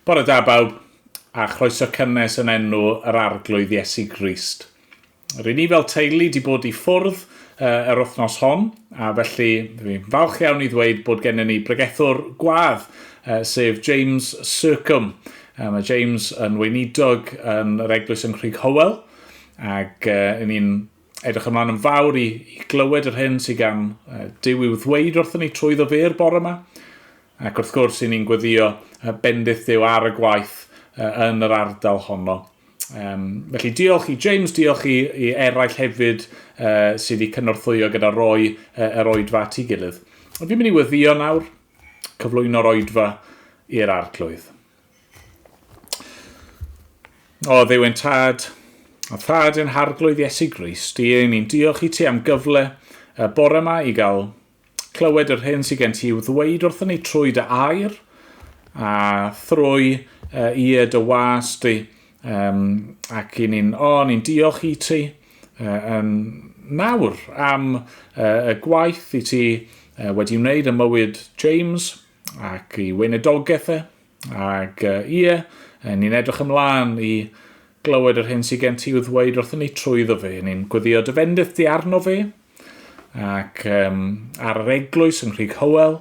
Bore da bawb, a chroeso cynnes yn enw yr Arglwydd Iesu Grist. Rŷn ni fel teulu di bod i ffwrdd yr wythnos hon, a felly fi'n falch iawn i ddweud bod gennym ni bregethwr gwadd, sef James Sercombe. Mae James yn weinidog yn yr eglwys yng Nghrug Hywel, ac ni'n edrych ymlaen yn fawr i, i glywed yr hyn sydd gan Duw i'w ddweud wrthyn ni trwyddo fe'r bore yma. Ac wrth gwrs, i ni'n gweddio bendith Duw ar y gwaith yn yr ardal honno. Um, felly diolch i James, diolch i, i eraill hefyd uh, sydd wedi cynorthwyo gyda roi uh, yr oedfa at ei gilydd. Ond fi'n mynd i weddio nawr, cyflwyno'r oedfa i'r arglwydd. O, Dduw ein tad, a thad ein harglwydd Iesu Grist, i ni'n diolch i ti am gyfle y bore yma i gael clywed yr hyn sydd gen ti i'w ddweud wrthyn ni trwy dy air a thrwy uh, ie dy was di. Um, ac i ni'n, o, ni'n diolch i ti uh, yn nawr am uh, y gwaith i ti uh, wedi wneud ym mywyd James ac i weinidogaeth e. Ac uh, ie, ni'n edrych ymlaen i glywed yr hyn sydd gen ti i'w ddweud wrthyn ni trwyddo fe. Ni'n gweddio dy fendith di arno fe, ac um, ar yr eglwys yng Nghrug Hywel,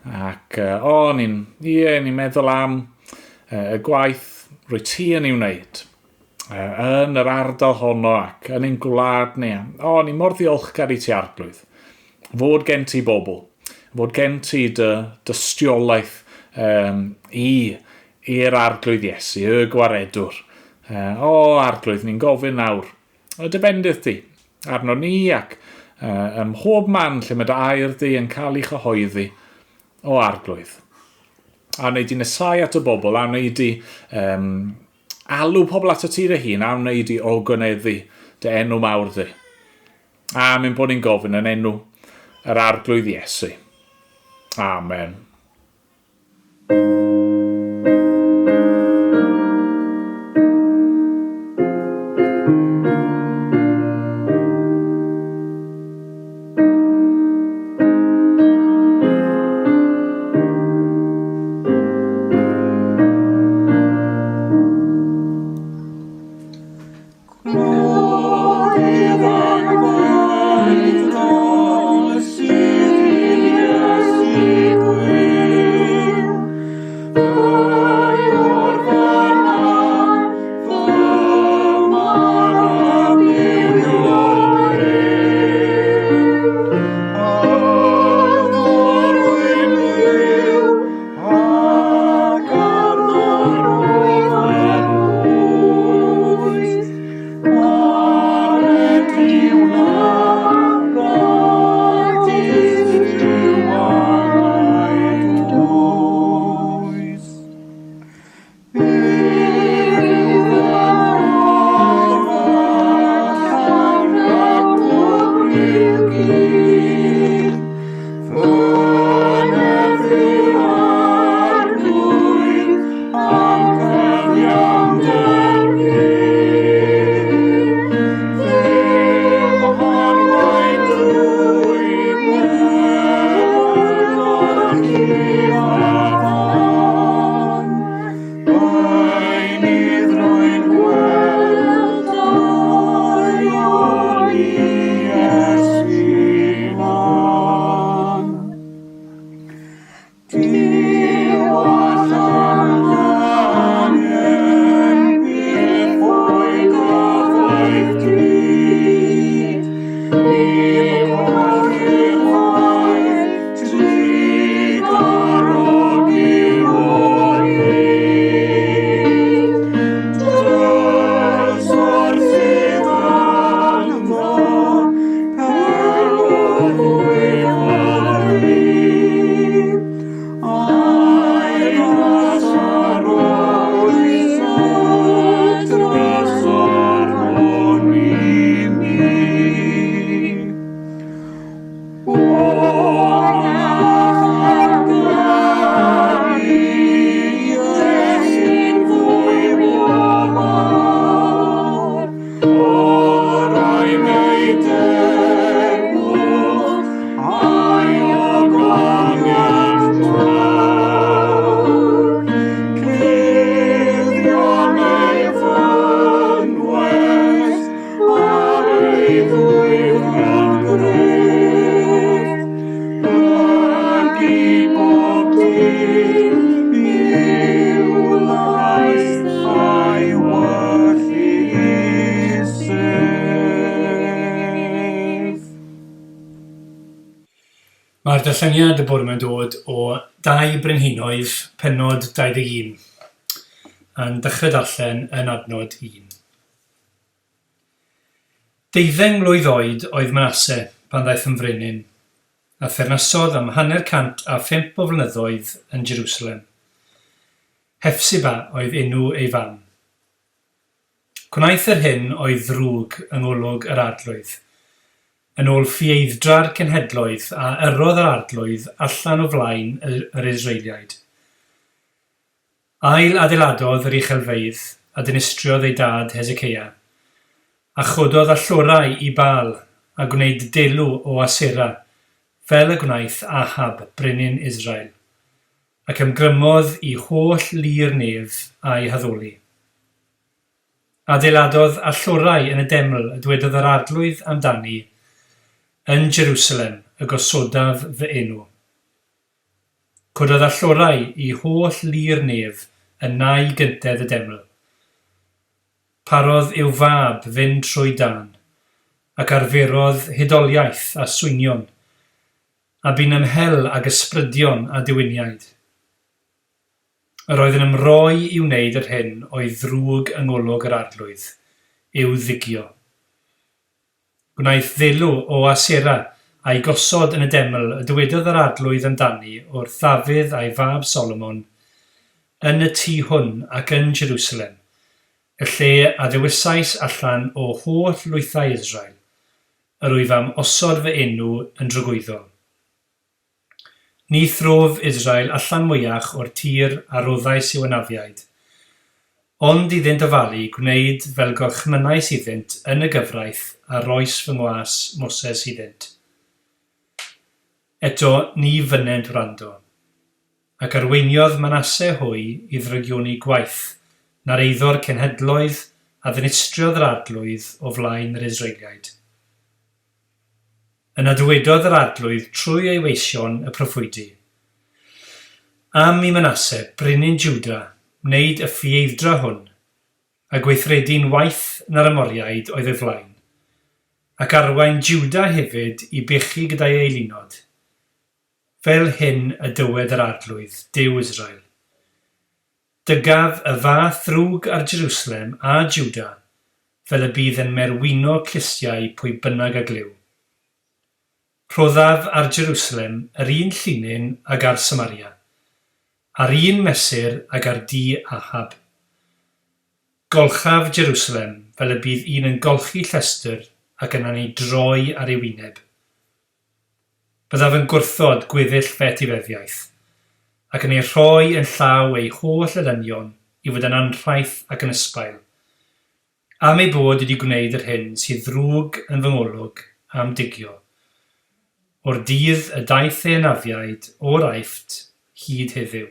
ac uh, o, ni'n, ie, ni'n meddwl am uh, y gwaith rwy ti yn ei wneud uh, yn yr ardal honno ac yn ein gwlad ni. O, ni mor ddiolchgar i ti arglwydd, fod gen ti bobl, fod gen ti dy dystiolaeth um, i i'r arglwydd Iesu, y gwaredwr. Uh, o, arglwydd, ni'n gofyn nawr, y dy bendith di, arno ni ac uh, ym mhob man lle mae dy air di yn cael ei chyhoeddi, o arglwydd. A wneud di nesau at y bobl, a wneud di um, alw pobl at y ti dy hun, a wneud di ogoneddu dy enw mawr di. A mynd bod ni'n gofyn yn enw yr arglwydd Iesu. Amen. Mae'r darlleniad y bore yma'n dod o Dau Brenhinoedd, pennod 21, a'n dechrau darllen yn adnod 1. Deuddeng mlwydd oed oedd Manasse pan ddaeth yn frenin, a theyrnasodd am hanner 105 o flynyddoedd yn Jerusalem. Hefsiba oedd enw ei fam. Gwnaeth yr hyn oedd ddrwg yng ngolwg yr Arglwydd, yn ôl ffieidd-dra'r cenhedloedd a yrrodd yr Arglwydd allan o flaen yr Israeliaid. Ail adeiladodd yr uchelfeydd a dinistriodd ei dad Heseceia, a chododd allorau i Baal a gwneud delw o Asera, fel y gwnaeth Ahab brenin Israel. Ac ymgrymodd i holl lu'r nef a'i haddoli. Adeiladodd allorau yn y deml y dwedodd yr Arglwydd amdani, Yn Jerusalem y gosodaf fy enw. Cododd allorau i holl lu'r nef yn nau gyntedd y deml. Parodd i'w fab fynd trwy dân, ac arferodd hudoliaeth a swynion, a bu'n ymhel ag ysbrydion a dewiniaid. Yr oedd yn ymroi i wneud yr hyn oedd ddrwg yng ngolwg yr Arglwydd, i'w ddigio. Gwnaeth ddelw o Asera a'i gosod yn y deml y dywedodd yr Arglwydd amdani wrth Ddafydd a'i fab Solomon, Yn y tŷ hwn ac yn Jerusalem, y lle a ddewisais allan o holl lwythau Israel, yr wyf am osod fy enw yn dragwyddol. Ni throf Israel allan mwyach o'r tir a roddais i'w anafiaid, ond iddynt ofalu gwneud fel gorchmynnais iddynt yn y gyfraith a roes fy ngwas Moses iddynt. Eto ni fynnent wrando. Ac arweiniodd Manasse hwy i ddrygioni gwaeth na'r eiddo'r cenhedloedd a ddinistriodd yr Arglwydd o flaen yr Israeliaid. Yna dywedodd yr Arglwydd trwy ei weision y proffwydi, Am i Manasse, brenin Jwda, wneud y ffieidd-dra hwn, a gweithredu'n waeth na'r Amoriaid oedd o'i flaen, ac arwain Jwda hefyd i bechu gyda'i eilunod, Fel hyn y dywed yr Arglwydd, Duw Israel, Dygaf y fath ddrwg ar Jerusalem a Juda, fel y bydd yn merwino clustiau pwy bynnag a glyw. Rhoddaf ar Jerusalem yr un llinyn ag ar Samaria, a'r un mesur ag ar dŷ Ahab. Golchaf Jerusalem fel y bydd un yn golchi llestr ac yna'n ei droi ar ei wyneb. Byddaf yn gwrthod gweddill fy etifeddiaeth, ac yn ei rhoi yn llaw ei holl elynion i fod yn anrhaith ac yn ysbail, am eu bod wedi gwneud yr hyn sydd ddrwg yn fy ngolwg a'm digio, o'r dydd y daeth ei anafiaid o'r Aifft hyd heddiw.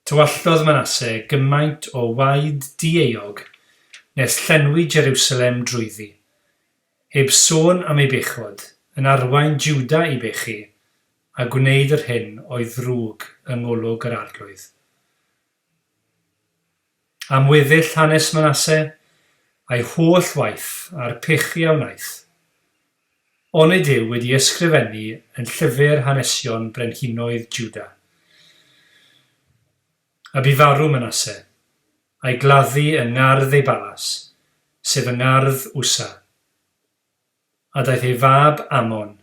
Tywalltodd Manasse gymaint o waed dieuog nes llenwi Jeriwsalem drwyddi, heb sôn am ei bechod, yn arwain Jwda i bechu, a gwneud yr hyn oedd ddrwg yng ngolwg yr Arglwydd. Am weddill hanes Manasse, a'i holl waith, a'r pechu a wnaeth, onid yw wedi ysgrifennu yn llyfr hanesion brenhinoedd Jwda? A bu farw Manasse, a'i gladdu yng ngardd ei balas, sef yng ngardd Ussa. A daeth ei fab Amon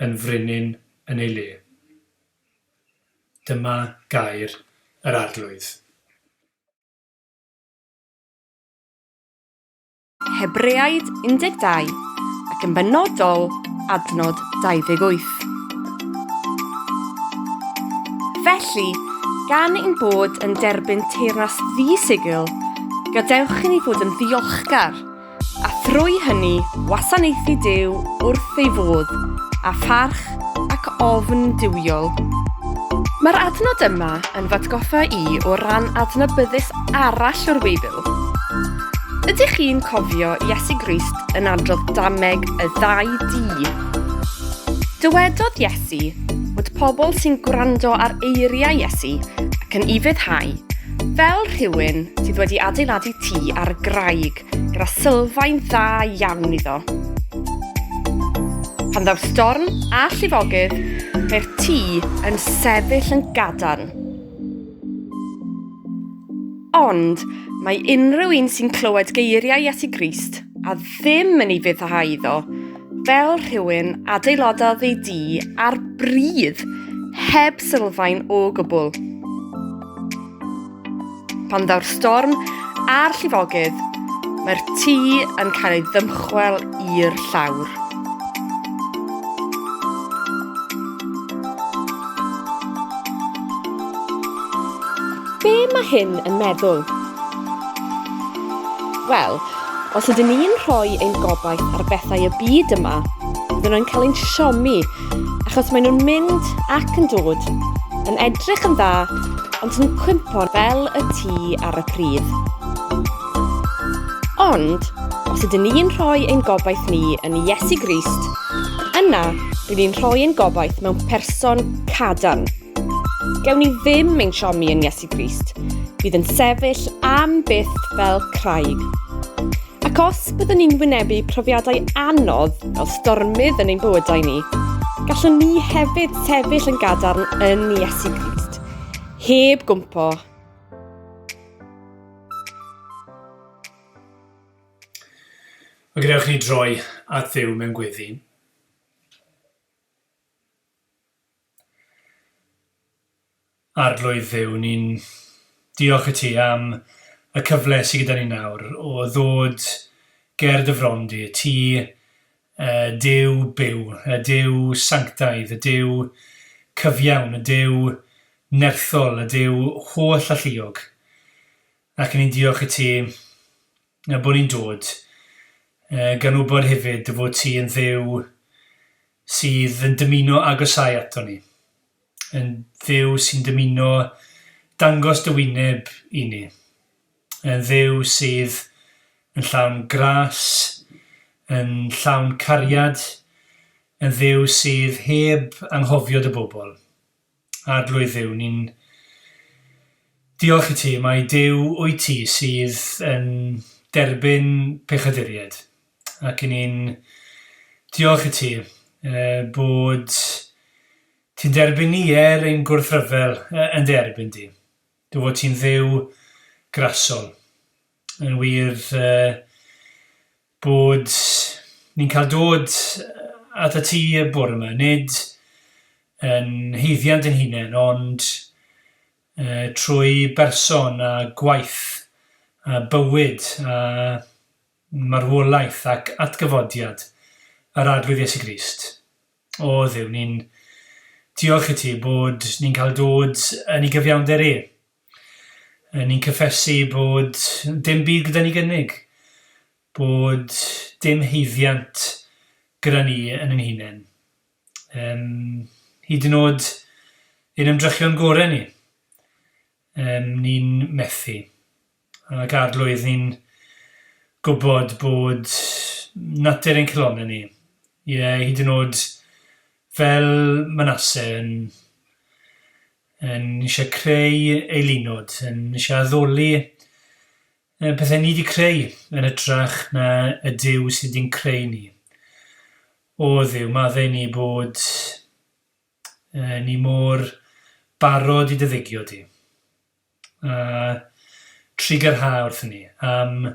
yn frenin yn ei le. Dyma gair yr Arglwydd. Hebreaid 12, ac yn benodol adnod 28. Felly, gan ein bod yn derbyn teyrnas ddi-sigl, gadewch i ni fod yn ddiolchgar, a thrwy hynny wasanaethu Duw wrth ei fodd, a pharch ac ofn duwiol. Mae'r adnod yma yn f'atgoffa i o ran adnabyddus arall o'r Beibl. Ydych chi'n cofio Iesu Grist yn adrodd dameg y ddau dŷ? Dywedodd Iesu bod pobl sy'n gwrando ar eiriau Iesu ac yn ufuddhau fel rhywun sydd wedi adeiladu tŷ ar graig gyda sylfaen dda iawn iddo. Pan ddaw storm a llifogydd, mae'r tŷ yn sefyll yn gadarn. Ond mae unrhyw un sy'n clywed geiriau Iesu Grist a ddim yn ei fuddhau iddo, fel rhywun adeiladodd ei dŷ ar bridd, heb sylfaen o gwbl. Pan ddaw'r storm a'r llifogydd, mae'r tŷ yn cael ei ddymchwel i'r llawr. Be mae hyn yn meddwl? Wel, os ydyn ni'n rhoi ein gobaith ar bethau y byd yma, byddwn yn cael ein siomi, achos maen nhw'n mynd ac yn dod, yn edrych yn dda, ond yn cwympo fel y tŷ ar y pridd. Ond, os ydyn ni'n rhoi ein gobaith ni yn Iesu Grist, yna rydyn ni'n rhoi ein gobaith mewn person cadarn. Gewn ni ddim ein siomi yn Iesu Grist, bydd yn sefyll am byth fel craig. Ac os byddwn ni'n wynebu profiadau anodd fel stormydd yn ein bywydau ni, gallwn ni hefyd sefyll yn gadarn yn Iesu Grist, heb gwmpo. Wel, gadewch i ni droi at Dduw mewn gweddi. Arglwydd Dduw, ni'n diolch i ti am y cyfle sydd gyda ni nawr o ddod ger dy fron di, ti y Duw byw, y Duw sanctaidd, y Duw cyfiawn, y Duw nerthol, y Duw holl alluog. Ac ni'n diolch i ti bod ni'n dod, gan wybod hefyd dy fod ti yn Dduw sydd yn dymuno agosáu ato ni, yn Dduw sy'n dymuno dangos dy wyneb i ni, yn Dduw sydd yn llawn gras, yn llawn cariad, yn Dduw sydd heb anghofio dy bobl. Arglwydd Dduw, ni'n diolch i ti, mai Duw wyt ti sydd yn derbyn pechaduriaid, ac i ni'n diolch i ti bod ti'n derbyn ni er ein gwrthryfel yn dy erbyn di. Dy fod ti'n Dduw grasol. Yn wir, bod ni'n cael dod atat ti y bore yma, nid yn haeddiant ein hunain, ond trwy berson a gwaith a bywyd a marwolaeth ac atgyfodiad yr Arglwydd Iesu Grist. O Dduw, ni'n diolch i ti bod ni'n cael dod yn ei gyfiawnder e. Ni'n cyffesu bod dim byd gyda ni gynnig, bod dim haeddiant gyda ni yn ein hunain. Um, hyd yn oed ein ymdrechion gorau ni, um, ni'n methu. Ac Arglwydd, ni'n gwybod bod natur ein calonnau ni, ie, hyd yn oed fel Manasse yn, yn eisiau creu eilunod, yn eisiau addoli y pethau ni wedi creu yn hytrach na y Duw sydd wedi'n creu ni. O Dduw, maddau ni bod ni mor barod i dy ddigio di. A trugarha wrthon ni am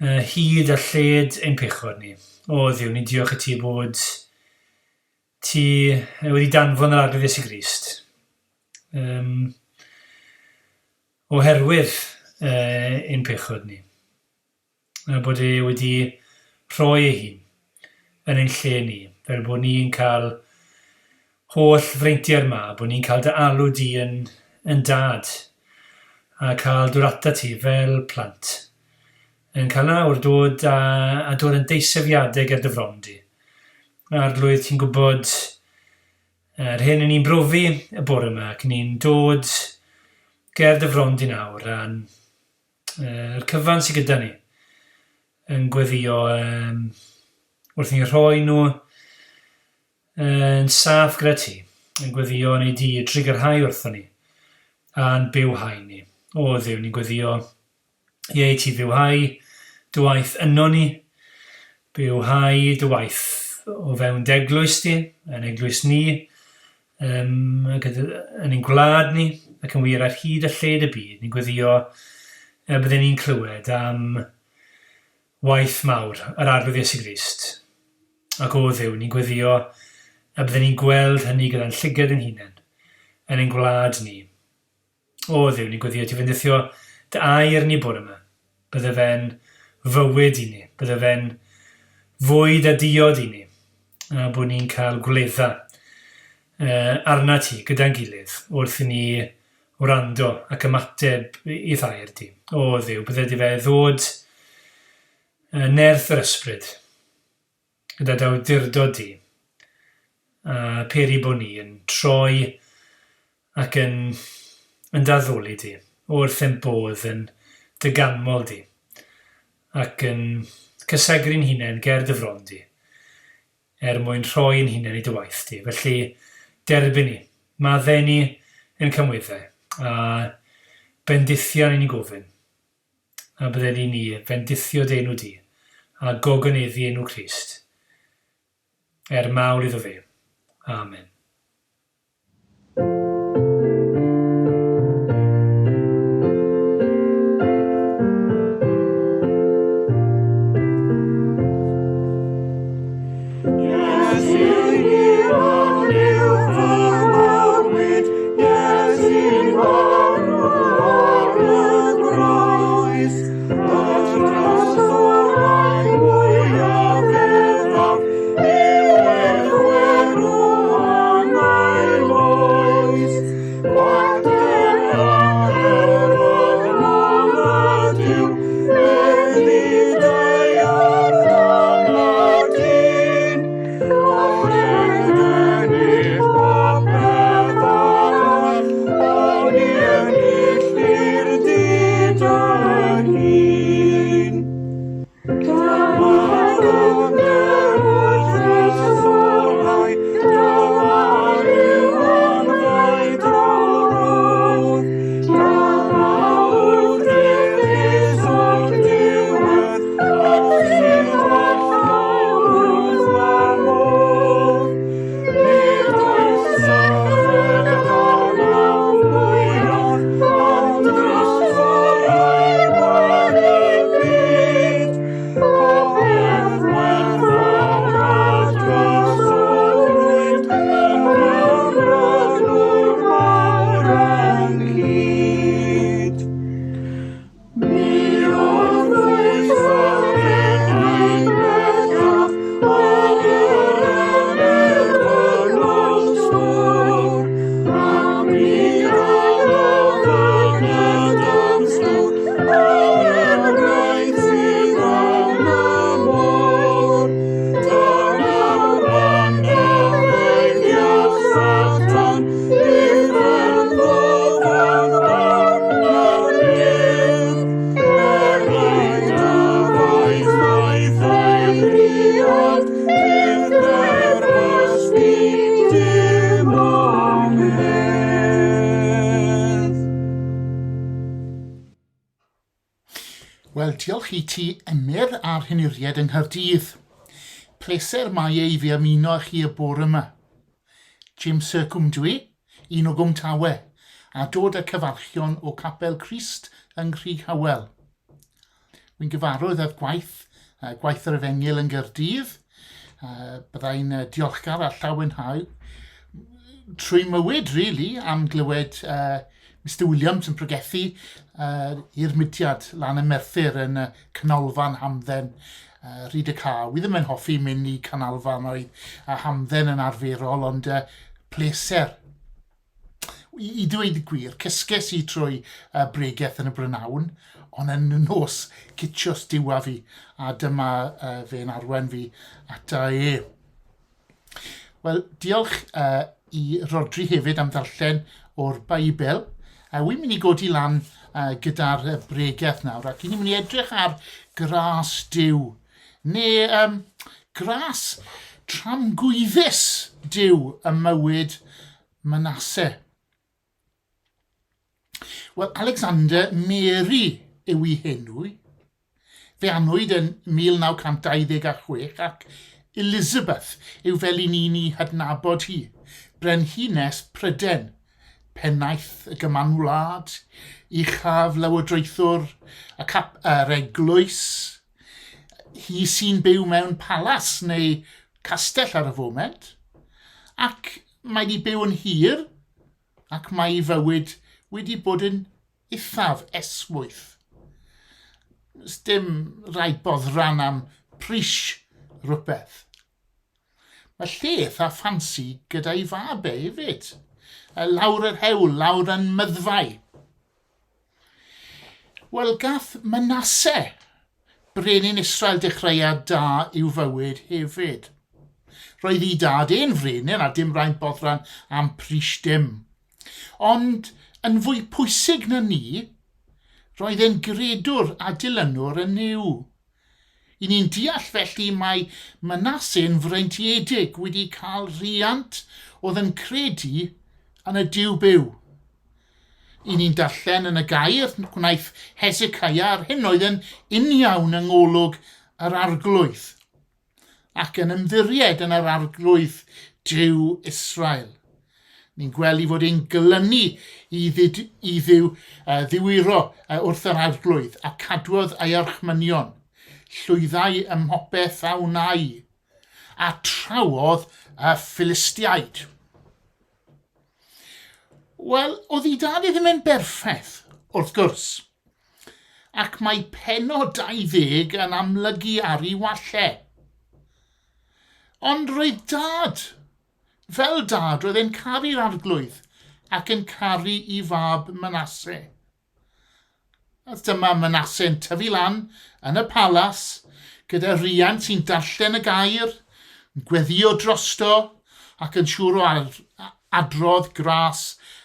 hyd a lled ein pechod ni. O Dduw, ni'n diolch i ti bod ti wedi danfon yr Arglwydd Iesu Grist. Um, oherwydd uh, ein pechod ni. a bod e wedi rhoi ei hun yn ein lle ni, fel bod ni'n cael holl freintiau'r mab, bod ni'n cael dy alw di yn, yn dad, a cael dod ata ti fel plant. Yn cael nawr dod a, a dod yn deisefiadau ger dy fron di. Arglwydd, ti'n gwybod yr hyn yn ni'n brofi y bore yma, ac ni'n dod ger dy fron di nawr, a'n Yr cyfan sydd gyda ni yn gweddio um, wrth i ni rhoi nhw yn saff gyda ti, yn gweddio yn ei di, trigarhau wrthon ni, a'n bywhau ni. O Dduw, ni'n gweddio ie i ti fywhau dy waith yno ni, bywhau dy waith. o fewn d'eglwys di, yn eglwys ni, um, yn ein gwlad ni, ac yn wir ar hyd a lled y byd, ni'n gweddio y bydden ni'n clywed am waith mawr yr Arglwydd Iesu Grist. Ac o Dduw, ni'n gweddio y bydden ni'n gweld hynny gyda'n llygad ein hunain, yn ein gwlad ni. O Dduw, ni'n gweddio ti fendithio dy air ni bore yma. Bydde fe'n fywyd i ni, bydde fe'n fwyd a diod i ni, a bod ni'n cael gwledda uh, arna ti gyda'n gilydd wrth i ni wrando ac ymateb i'th air di. O Dduw, bydde di fe ddod uh, nerth yr ysbryd gyda dy awdurdod di, a peri bod ni yn troi ac yn yn d'addoli di, wrth ein bodd yn dy ganmol di, ac yn cysegru'n hunain ger dy fron di, er mwyn rhoi ein hunain i dy waith di. Felly, derbyn ni, maddau ni ein camweddau, a bendithia ni'n gofyn. A bydded i ni fendithio dy enw di, a gogoneddu enw Crist, er mawl iddo fe. Amen. Wel, diolch i ti, Emyr, a'r henuried yng Nghaerdydd. Pleser mae ei fi ymuno â chi y bore yma. Jim Sircwm dwi, un o Gwm Tawe, a dod â cyfarchion o Capel Crist yng Nghrug Hywel. Wy'n gyfarwydd â'r gwaith, gwaith yr Efengyl yng Nghaerdydd. Byddai'n diolchgar a llawenhau trwy mywyd, really, am glywed Mister Williams yn pregethu i'r mudiad lan ym Merthyr yn y canolfan hamdden Rhyd y Caw. Wi ddim yn hoffi mynd i canolfanoedd a hamdden yn arferol, ond pleser. I, I ddweud y gwir, cysges i trwy bregeth yn y brynawn, ond yn y nos, citios diwa fi, a dyma fe'n arwen fi ata e. Wel, diolch i Rhodri hefyd am ddarllen o'r Beibl. Wy'n mynd i godi lan gyda'r bregeth nawr, ac ni'n mynd i edrych ar gras Duw, neu um, gras tramgwyddus Duw ym mywyd Manasse. Wel, Alexander Mary yw ei henw. Fe anwyd yn 1926 ac Elizabeth yw fel i ni'n ei hadnabod hi, brenhines Pryden, pennaeth y Gymanwlad, uchaf lywodraethwr y cap yr eglwys, hi sy'n byw mewn palas neu castell ar y foment, ac mae wedi byw yn hir ac mae ei fywyd wedi bod yn eithaf esmwyth. Dim rhaid boddran am pris rhywbeth. Mae lle eitha ffansi gyda'i fab e hefyd. Lawr yr hewl, lawr yn Myddfai. Wel, gath Manasse, brenin Israel dechreuad da i'w fywyd hefyd. Roedd ei dad e'n frenin a dim rhaid boddran am pris dim. Ond yn fwy pwysig na ni, roedd e'n gredwr a dilynwr yn Nuw. I ni'n deall felly mae Manasse'n freintiedig wedi cael rhiant oedd yn credu yn y Duw byw. I ni'n darllen yn y gair gwnaeth Hezekiah yr hyn oedd yn uniawn yng ngolwg yr Arglwydd, ac yn ymddiried yn yr Arglwydd Duw Israel. Ni'n gweld ei fod e'n glynu i, ddid, i ddiw, uh, ddiwyro uh, wrth yr arglwydd a cadwodd ei orchmynion. Llwyddai ym mhopeth a wnai, a trawodd y Philistiaid. Wel, oedd ei dad e ddim yn berffaith, wrth gwrs. Ac mae penod 20 yn amlygu ar ei walle. Ond roedd dad Fel dad, roedd e'n caru'r arglwydd ac yn caru i fab Manasse. A dyma Manasse'n tyfu lan yn y palas gyda rhiant sy'n darllen y gair, yn gweddio drosto ac yn siŵr o adrodd gras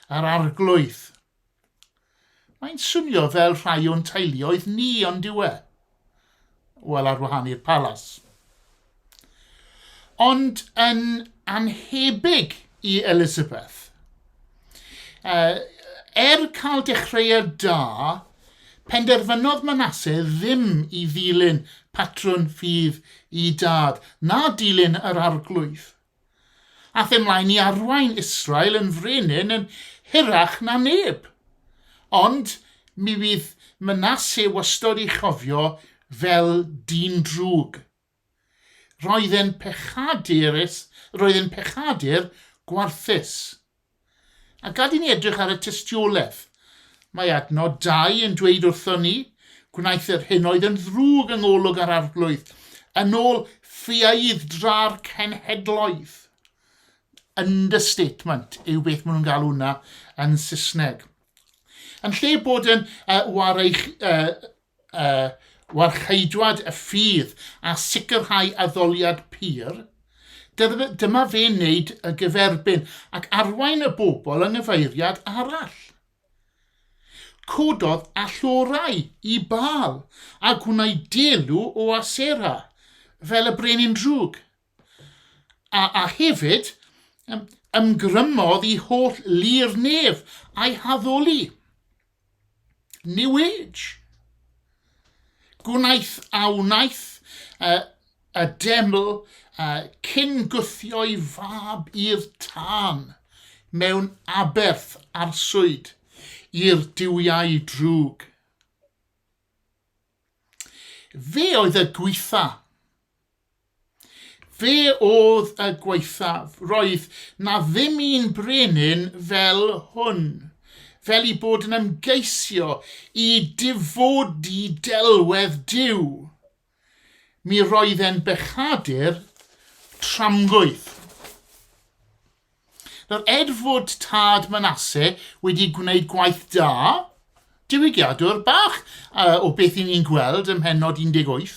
yr arglwydd. Mae'n swnio fel rhai o'n teuluoedd ni, ond yw e? Wel, ar wahân i'r palas. Ond yn annhebyg i Elizabeth. Uh, er cael dechreuad da, penderfynodd Manasseh ddim i ddilyn patrwn ffydd i dad, na dilyn yr arglwydd. Aeth ymlaen i arwain Israel yn frenin yn hirach na neb. Ond mi fydd Manasse wastod ei chofio fel dyn drwg. Roedd e'n pechadurus, roedd e'n pechadur gwarthus. A gad i ni edrych ar y tystiolaeth. Mae adnod 2 yn dweud wrthon ni, Gwnaeth yr hyn oedd yn ddrwg yng ngolwg yr Arglwydd, yn ôl ffieidd-dra'r cenhedloedd. Understatement yw beth maen nhw'n galw hwnna yn Saesneg. Yn lle bod yn uh, wareich, uh, uh, warcheidwad y ffydd a sicrhau addoliad pur, dyma fe'n wneud y gyferbyn ac arwain y bobl yng nghyfeiriad arall. Cododd allorau i Baal a gwnaed delw o Asera, fel y brenin drwg. A, a hefyd, ymgrymodd i holl lu'r nef a'i haddoli. New Age. Gwnaeth a wnaeth y, y deml uh, cyn gwthio'i fab i'r tân mewn aberth arswyd i'r duwiau drwg. Fe oedd y gweitha Fe oedd y gwaethaf. Roedd 'na ddim un brenin fel hwn, fel i bod yn ymgeisio i difodi delwedd Duw. Mi roedd e'n bechadur tramgwydd. Nawr, er fod tad Manasse wedi gwneud gwaith da, diwygiadwr bach uh, o beth i ni'n gweld ym mhennod 18,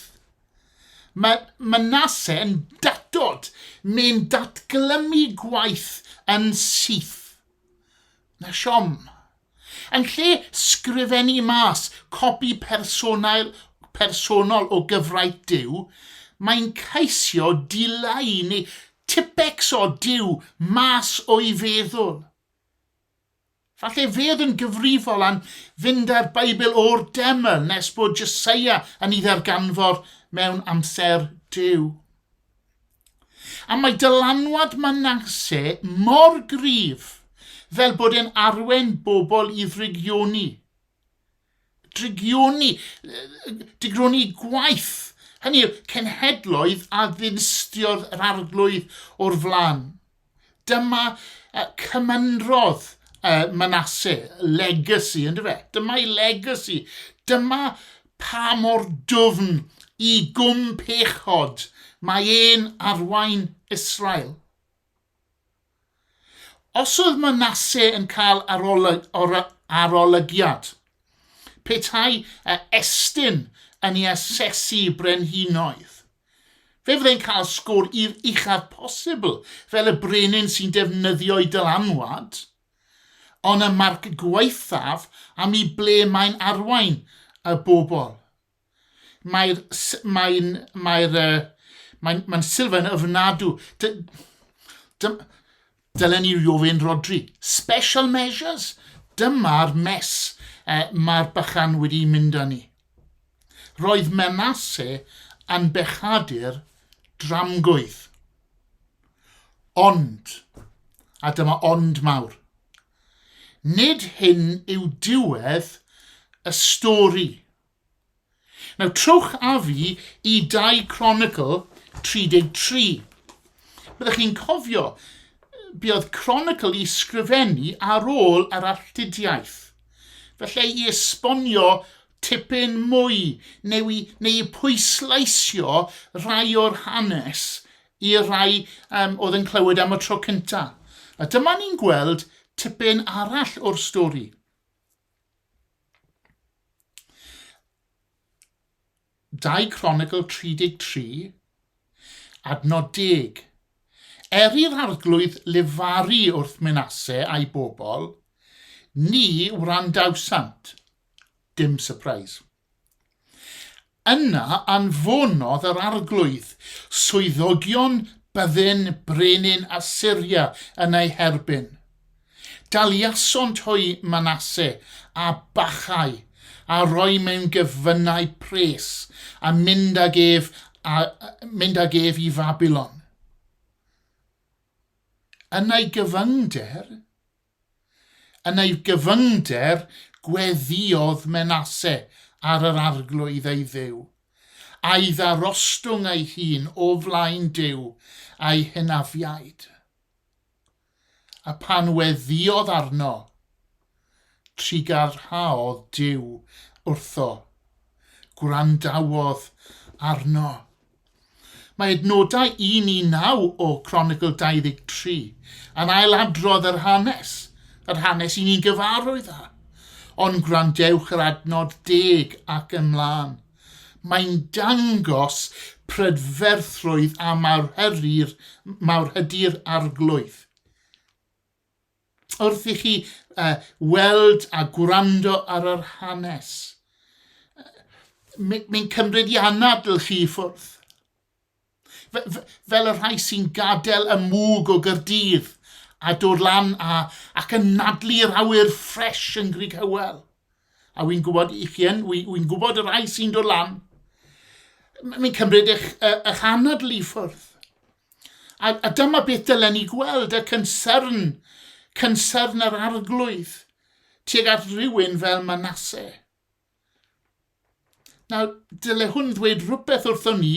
mae Manasse yn datod, mae'n datglymu gwaith yn syth. Na siom. Yn lle sgrifennu mas copi personail, personol o gyfraith Duw, mae'n ceisio dileu neu tipex o Duw mas o'i feddwl. Falle fe oedd yn gyfrifol am fynd â'r Beibl o'r deml nes bod Jeseia yn ei ddarganfod mewn amser Duw. A mae dylanwad Manasse mor gryf fel bod e'n arwain bobl i ddrygioni. Drygioni, digroni gwaith, hynny yw, cenhedloedd a ddinistiodd yr arglwydd o'r flaen. Dyma cymynrodd Manasse, legacy, ynddo fe? Dyma'i legacy. Dyma pa mor dwfn i gwm pechod mae e'n arwain Israel. Os oedd Manasse yn cael arolygiad, petai Estyn yn ei asesu brenhinoedd, fe fyddai'n cael sgôr i'r uchaf posibl fel y brenin sy'n defnyddio'i dylanwad, ond y marc gwaethaf am i ble mae'n arwain y bobl. Mae'r... mae'n... mae'r... Uh, mae'n mae sylfaen ofnadw. Dy, dy, dylen ni ofyn Rodri. Special measures. Dyma'r mess uh, mae'r bychan wedi mynd â ni. Roedd Manasse yn bechadur dramgwydd. Ond, a dyma ond mawr, nid hyn yw diwedd y stori. Nawr trowch â fi i 2 Chronicle 33. Byddwch chi'n cofio, buodd Chronicle i sgrifennu ar ôl yr alltudiaeth. Felly i esbonio tipyn mwy neu i, neu i pwysleisio rhai o'r hanes i'r rhai um, oedd yn clywed am y tro cyntaf. A dyma ni'n gweld tipyn arall o'r stori. 2 Chronicle 33, adnod 10. Er i'r arglwydd lefaru wrth Menase a'i bobl, ni wrandawsant. Dim surprise. Yna anfonodd yr arglwydd swyddogion byddin brenin Asyria yn ei herbyn. Daliasont hwy Manasse a bachau, a rhoi mewn gefynnau pres, a mynd ag ef, a mynd ag ef i Fabilon. Yn ei gyfyngder, Yn ei gyfyngder gweddïodd Menase ar yr Arglwydd ei Dduw, a'i ddarostwng ei hun o flaen Duw a'i hynafiaid. A phan weddïodd arno, trugarhaodd Duw wrtho, gwrandawodd arno. Mae adnodau 1 i 9 o Cronicl 23 yn ailadrodd yr hanes, yr hanes i ni'n gyfarwydd â. Ond gwrandewch yr adnod deg ac ymlaen. Mae'n dangos prydferthrwydd a mawrhydi'r mawrhydi'r arglwydd. Wrth i chi uh, weld a gwrando ar yr hanes, mae'n cymryd i anadl chi i ffwrdd. Fel y rhai sy'n gadael y mwg o Gyrdydd a dod lan a, ac yn nadlu'r awyr ffres yn Grug Hywel. A wy'n gwybod i chi yn, wy'n gwybod y rhai sy'n dod lan. Mae'n cymryd eich, eich anadl i ffwrdd. A, a dyma beth dylen ni gweld, y concern, concern yr arglwydd tuag at rhywun fel Manasse. Nawr, dyle hwn ddweud rhywbeth wrthon ni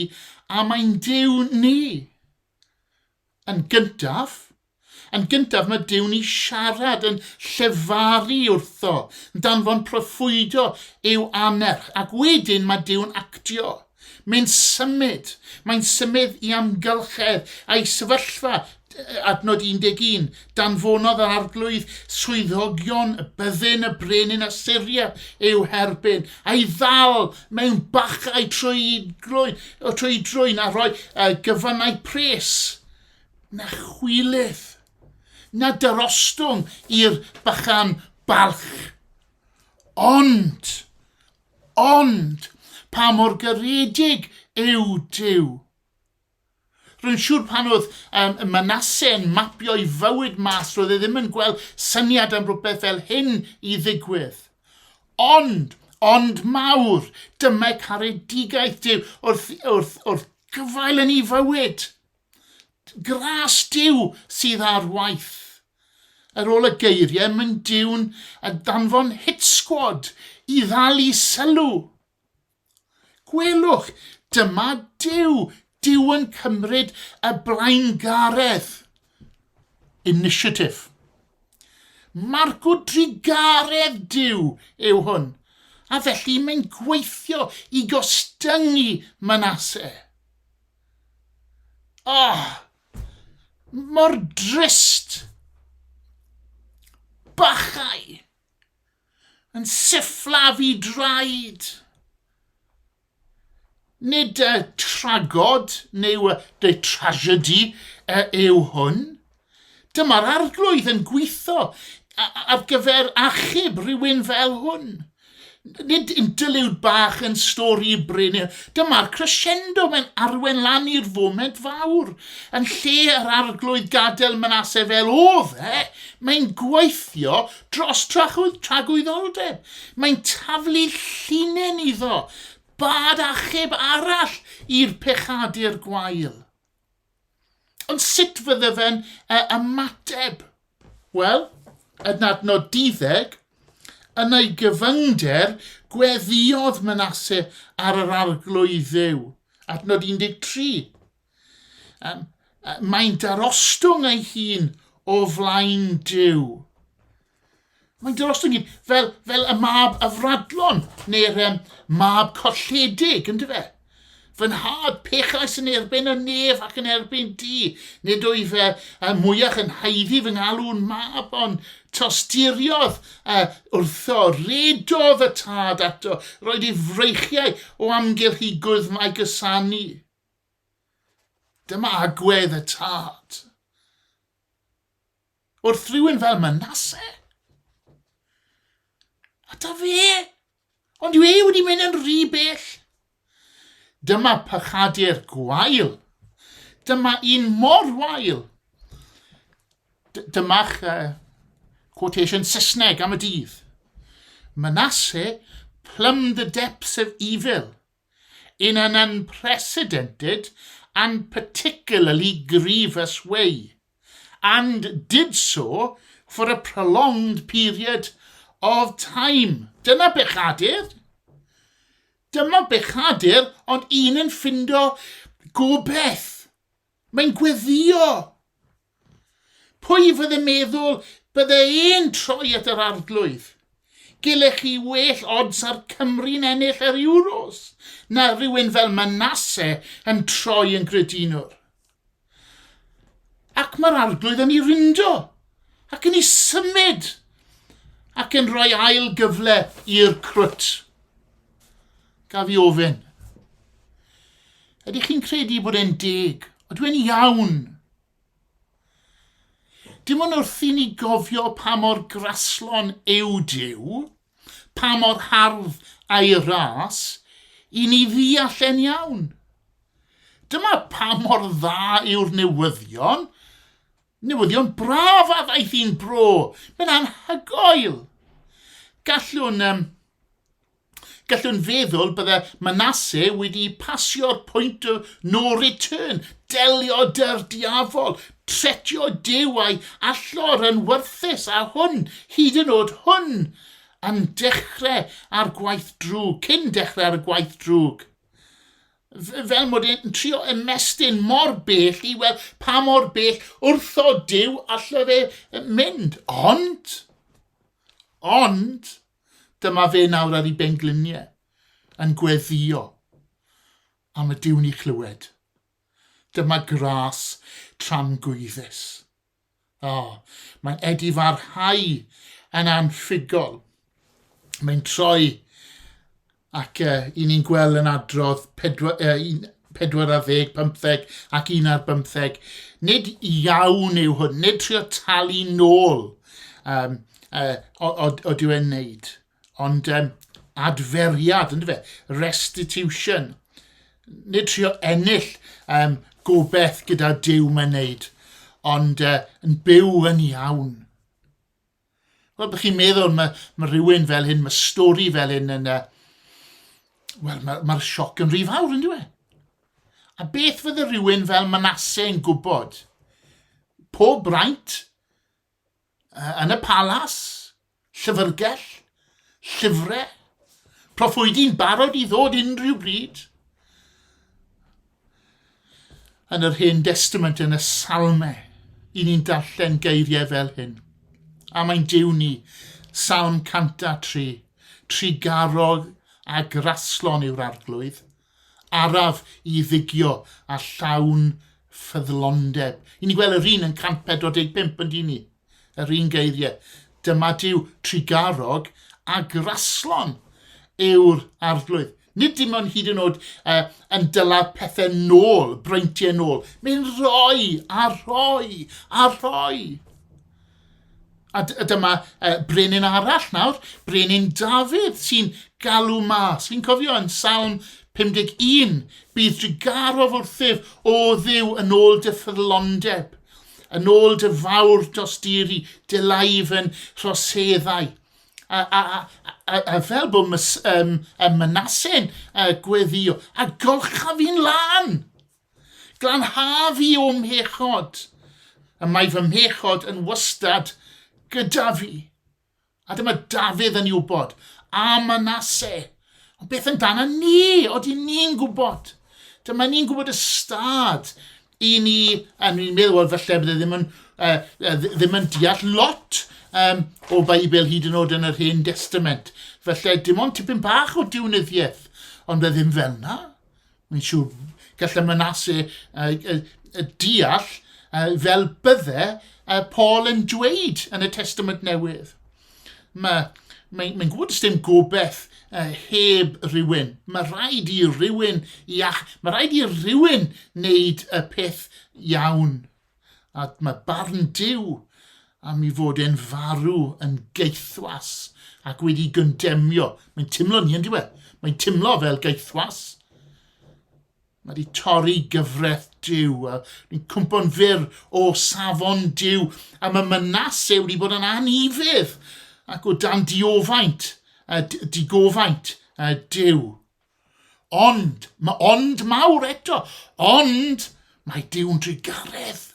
am ein Duw ni. Yn gyntaf, Yn gyntaf, mae Duw'n i siarad, yn llefaru wrtho, yn danfon proffwydo i'w anerch, ac wedyn mae Duw'n actio. Mae'n symud. Mae'n symud i amgylchedd a'i sefyllfa, adnod 11, danfonodd yr arglwydd swyddogion y byddin y brenin Asyria i'w herbyn, a'i ddal mewn bachau trwy drwyn, trwy drwyn a rhoi uh, gyfannau pres. Na chwilydd, na darostwng i'r bychan balch. Ond, ond, pa mor garedig yw Duw. Rwy'n siŵr pan oedd um, Manasse yn mapio ei fywyd mas, roedd e ddim yn gweld syniad am rhywbeth fel hyn i ddigwydd. Ond, ond mawr, dyma caredigaeth Duw wrth, wrth, wrth gyfail yn ei fywyd. Gras Duw sydd ar waith. Ar ôl y geiriau, mae'n Duw'n danfon hit squad i ddal i sylw. Gwelwch, dyma Duw, Duw yn cymryd y blaengaredd. Initiative. Marco drugaredd Duw yw hwn, a felly mae'n gweithio i gostyngu Manasse. Oh, mor drist! Bachau! Yn sifflafu draed! Nid y tragod neu y tragedy yw hwn. Dyma'r arglwydd yn gweithio ar gyfer achub rhywun fel hwn. Nid interlude bach yn stori Bryn. Dyma'r crescendo, mae'n arwen lan i'r foment fawr. Yn lle yr arglwydd gadael Manasse fel oedd e, mae'n gweithio dros tragwyddoldeb. Mae'n taflu llinyn iddo, bad achub arall i'r pechadur gwael. Ond sut fydde fe'n ymateb? Wel, yn adnod duddeg, yn ei gyfyngder, gweddïodd Manasse ar yr Arglwydd Dduw. Adnod 13. Um, mae'n darostwng ei hun o flaen Duw. Mae'n darostwng ei hun fel, fel y mab afradlon neu'r um, mab colledig, ynddo fe? Fy nhad, pechais yn erbyn y nef ac yn erbyn di. Nid wyf fe uh, mwyach yn haeddu fy ngalw'n mab, ond tosturiodd uh, wrtho, redodd y tad ato, roed ei freichiau o amgylch i gwddf a'i gysanu. Dyma agwedd y tad. Wrth rhywun fel Manasse. A ta fe? Ond yw e wedi mynd yn rhy bell? Dyma pechadur gwael. Dyma un mor wael. Dyma'ch quotation Saesneg am y dydd. Manasse plumbed the depths of evil in an unprecedented and particularly grievous way, and did so for a prolonged period of time. Dyna bechadur. Dyma bechadur, ond un yn ffindo gobeith. Mae'n gweddïo. Pwy fydde meddwl bydde e'n troi at yr arglwydd? Gylech chi well odds ar Cymru'n ennill yr Euros na rhywun fel Manasse yn troi yn gredinwr. Ac mae'r arglwydd yn ei rindo, ac yn ei symud, ac yn rhoi ail gyfle i'r crwt. Gaf i ofyn, ydych chi'n credu bod e'n deg? Ydw e'n iawn? Dim ond wrth i ni gofio pa mor graslon yw Duw, pa mor hardd a'i ras, i ni ddeall e'n iawn. Dyma pa mor dda yw'r newyddion. Newyddion braf a ddaeth i'n bro. Mae'n anhygoel. Gallwn, um, Gallwn feddwl bydde Manasse wedi pasio'r point of no return, delio dy'r diafol, tretio Duw a'i allor yn warthus, a hwn, hyd yn oed hwn, yn dechrau ar gwaith drwg, cyn dechrau ar y gwaith drwg. Fel mod e'n trio ymestyn mor bell i weld pa mor bell wrtho Duw allo fe mynd. Ond, ond, Dyma fe nawr ar ei bengliniau, yn gweddïo am y Duw'n ei chlywed. Dyma gras tramgwyddus. O, oh, mae'n edifarhau yn anffugol. Mae'n troi ac i ni'n gweld yn adrodd 4, 40, 15 ac 1 ar 15. Nid iawn yw hwn, nid trio talu nôl um, o, o, o dyw e'n neud, ond um, adferiad, ynddo fe, restitution. Nid trio ennill um, gobeith gyda Duw mae'n neud, ond uh, yn byw yn iawn. Wel, bych chi'n meddwl, mae, mae rhywun fel hyn, mae stori fel hyn yn... Uh, wel, mae'r mae sioc yn rhy fawr, yn dweud? A beth fydde rhywun fel Manasse yn gwybod? Pob braint, yn y palas, llyfrgell, llyfrau, proffwydi'n barod i ddod unrhyw bryd. Yn yr Hen Destament, yn y Salmau, i ni'n darllen geiriau fel hyn. A mae'n Duw ni, Salm 103, trugarog a graslon yw'r arglwydd, araf i ddigio a llawn ffyddlondeb. I ni'n gweld yr un yn 145 yn dyn ni, yr un geiriau. Dyma Duw trugarog a graslon yw'r arglwydd. Nid dim ond hyd yn oed uh, yn dyla pethau nôl, breintiau nôl. Mae'n rhoi a rhoi a rhoi. A dyma brenin arall nawr, brenin Dafydd sy'n galw mas. Fi'n cofio yn Salm 51, bydd drugarog wrthyf, o Dduw, yn ôl dy ffyddlondeb, yn ôl dy fawr dosturi, dylai fy nhroseddau. A, a, a, a, a fel bod mys, um, Manase'n uh, gweddio, a golcha fi'n lân. Glanha fi o'm mhechod, y mae fy mhechod yn wastad gyda fi. A dyma Dafydd yn ei wybod, a Manasse. Ond beth amdano ni? Odi ni'n gwybod? Dyma ni'n gwybod y stad i ni, a ni'n meddwl, wel, falle bydde ddim yn, uh, ddim yn deall lot um, o Beibl hyd yn oed yn yr Hen Testament. Falle dim ond tipyn bach o diwnyddiaeth, ond bydde ddim fel yna. Mae'n siŵr gallai Manasse uh, uh, deall uh, fel bydde uh, Paul yn dweud yn y Testament Newydd. Mae, mae'n mae gwybod dim gobeith uh, heb rhywun. Mae rhaid i rhywun iach, mae rhaid i rhywun wneud y peth iawn. A mae barn Duw am i fod e'n farw yn gaethwas ac wedi gondemio. Mae'n timlo ni, yn diwe? Mae'n timlo fel gaethwas. Mae wedi torri gyfraith Duw a ni'n cwmpo'n fyr o safon Duw a mae Manasse wedi bod yn anufudd ac o dan diofaint, digofaint Duw. Ond, mae ond mawr eto, ond mae Duw'n drugaredd.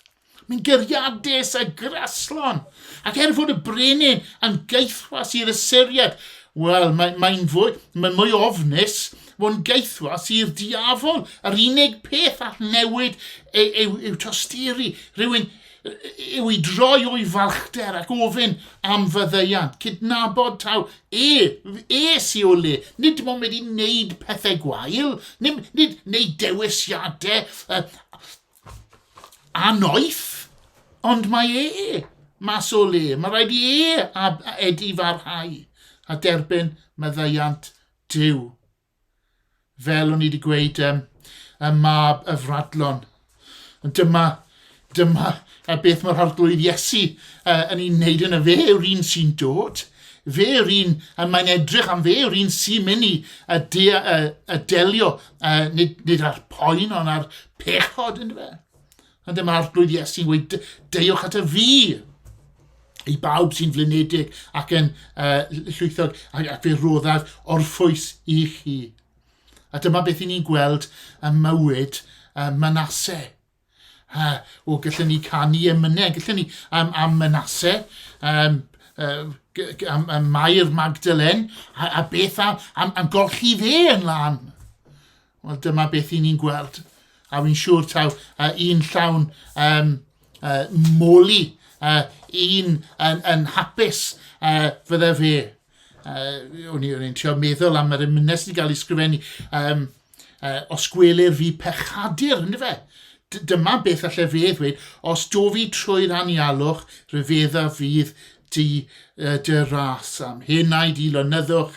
Mae'n geriadus a graslon. Ac er fod y brenin yn gaethwas i'r Asyriad, wel, mae'n mae fwy, mae mwy ofnus fo'n gaethwas i'r diafol. Yr unig peth all newid yw, yw, yw tosturi. Rhywun yw i droi o'i falchder ac ofyn am faddeuant, cydnabod taw e, e sy o le, nid dim ond wedi wneud pethau gwael, nid, nid wneud dewisiadau uh, anoeth, ond mae e mas o le. Mae rhaid i e a, a edifarhau a derbyn maddeuant Duw. Fel o'n i wedi gweud, um, y mab y fradlon. Ond dyma, dyma a beth mae'r Arglwydd Iesu uh, yn ei wneud yna. Fe yw'r un sy'n dod. Fe yw'r un, a mae'n edrych am fe yw'r un sy'n mynd i a, de, a, a delio, a, nid, nid ar poen, ond ar pechod, ynddo fe. Ond dyma'r Arglwydd Iesu'n gweud, deuwch at y fi! I bawb sy'n flinedig ac yn uh, llwythog, ac, ac fe roddaf orffwys i chi. A dyma beth i ni'n gweld ym mywyd uh, Manasse. Uh, o, gallwn ni canu emynau, gallwn ni am, am Manasse, um, uh, am, am Mair Magdalen, a, a beth am, am, am golchi fe yn lan. Wel, dyma beth i ni'n gweld. A fi'n siŵr taw uh, un llawn um, uh, moli, uh, un yn, yn hapus uh, fydde fe. Uh, o'n i'n trio meddwl am yr emynau sydd wedi cael ei sgrifennu. Um, uh, os gwelir fi pechadur, ynddo fe? Dyma beth allai fe ddweud, os dofi trwy'r anialwch, rhyfedda fydd di uh, dy ras am henaid i lonyddwch,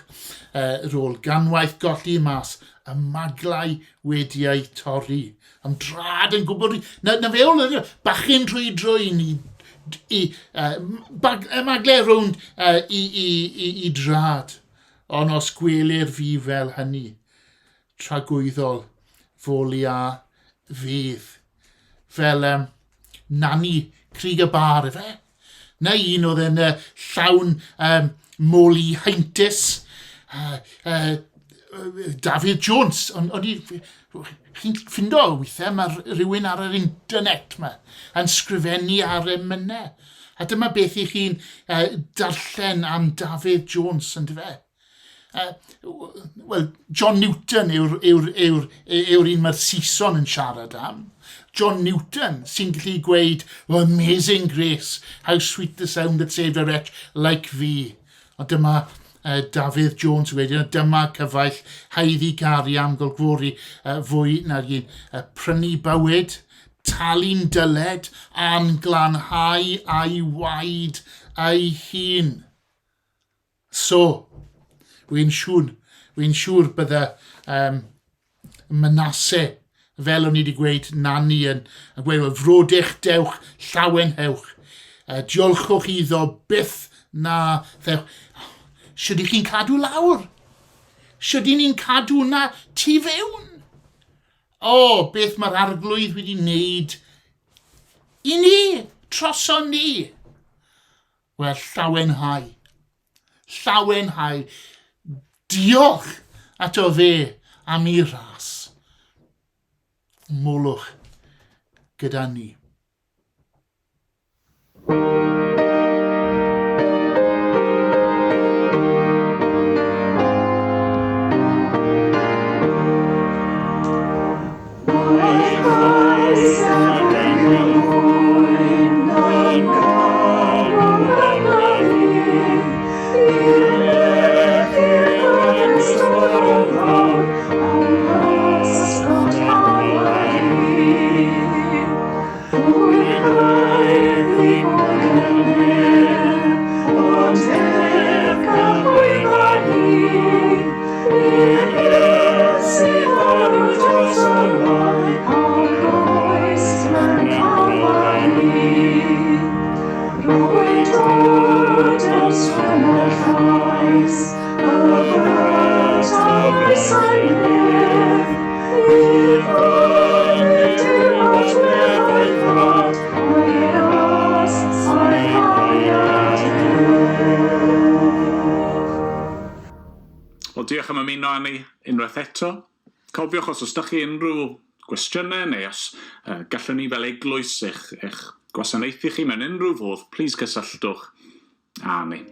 uh, rôl ganwaith golli mas, y maglau wedi eu torri. Am drad yn gwybod... Na, na fe ôl, bachyn trwy drwy'n i, i uh, bag, y maglau rownd uh, i, i, i, i drad. Ond os gwelir fi fel hynny, tragwyddol foli a fydd. Fel um, nani Crig y Bar, efe? Neu un oedd yn uh, llawn um, moli heintus, uh, uh, Dafydd Jones, ond on i, chi'n ffindo weithiau, mae rhywun ar yr internet ma yn sgrifennu ar emynau. A dyma beth i chi'n darllen am Dafydd Jones, yn dyfe? Wel, John Newton yw'r yw, yw, yw un mae'r Saeson yn siarad am. John Newton sy'n gallu gweud, oh, amazing grace, how sweet the sound that saved a wretch like me. Ond dyma Dafydd Jones yn gweud, dyma cyfaill haeddu garu am golgfori fwy na'r un. Prynu bywyd, talu'n dyled, a'n glanhau a'i waed ei hun. So, wy'n siŵr, wy'n siŵr bydde um, Manasse, fel o'n i wedi gweud, Nani yn, yn gweud, well, frodych dewch, llawenhewch, diolchwch iddo byth na ddewch. Shwd i chi'n cadw lawr? Shwd i ni'n cadw na tu fewn? O, oh, beth mae'r arglwydd wedi wneud i ni, troson ni. Wel, llawenhau. Llawenhau. Diolch ato fe am ei ras. Molwch gyda ni. Wel, diolch am ymuno â ni unwaith eto. Cofiwch os oes da chi unrhyw gwestiynau neu os gallwn ni fel eglwys eich, eich gwasanaethu chi mewn unrhyw fodd, plis cysylltwch â ni.